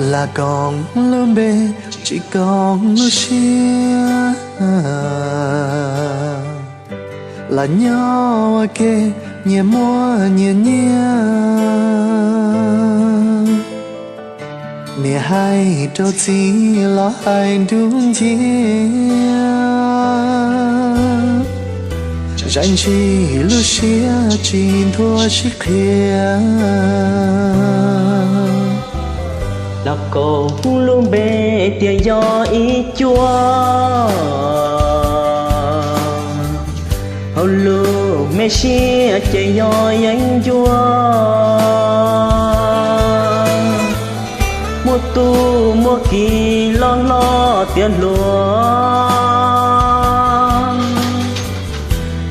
Lam koom lub npe, tsis koom lub siab, los nyob ua ke nyias muaj nyias nyiaj. Niam hais rau txiv los hais nruj nciab, zais ntsis lub siab tsis nthuav sib qhia. Los koom lub npe tias yog ib cuab, hauv lub me siab ces yog yeeb ncuab. Muaj tub muaj ki loj hlob tiav hluas,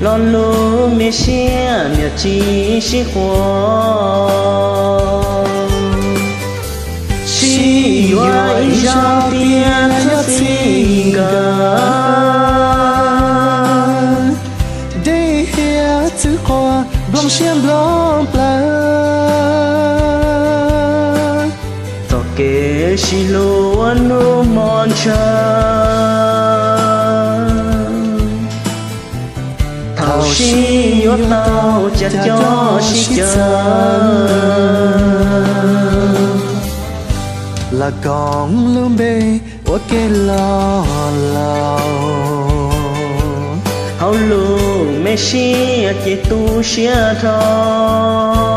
lo lus me siab niam tsis sib quas. Sib yuav ib zaug tiag txhob txij nkawm, dej hiab txwv quas nplooj siab nplooj plawv. Txoj kev sib hlub ua hnub hmo ntshaw, thaum sib yuav tau cas coj sib caw. Los koom lub npe ua ke los laus, hauv lub me siab ces tu siab dhau.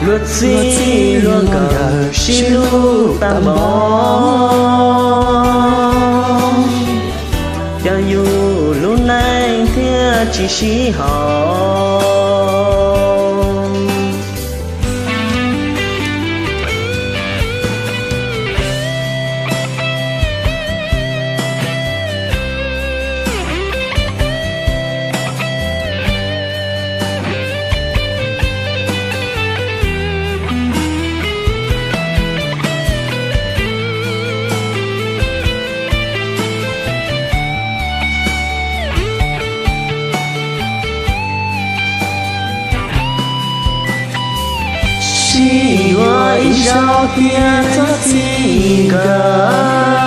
Luag txij luag nkawm sib hlub tag npaum, cas yus lub neej thiaj tsis sib haum. Sib yuav ib zaug thiab txhob txij nkawm,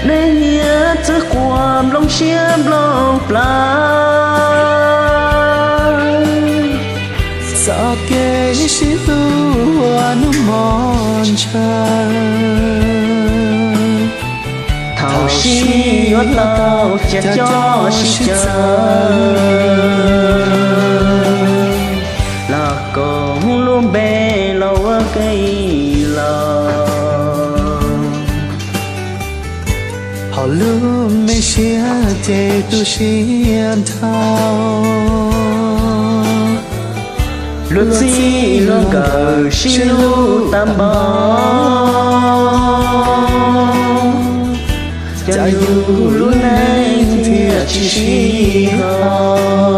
dej hiab txwv quas nplooj siab nplooj plawv. Txoj kev sib hlub ua hnub hmo ntshaw, thaum sib yuav tau cas coj sib caw. Los koom lub npe los ua ke los, hauv lub me siab ces tu siab dhau. Luag txij luag nkawm sib hlub tag npaum, cas yus lub neej thiaj tsis sib haum.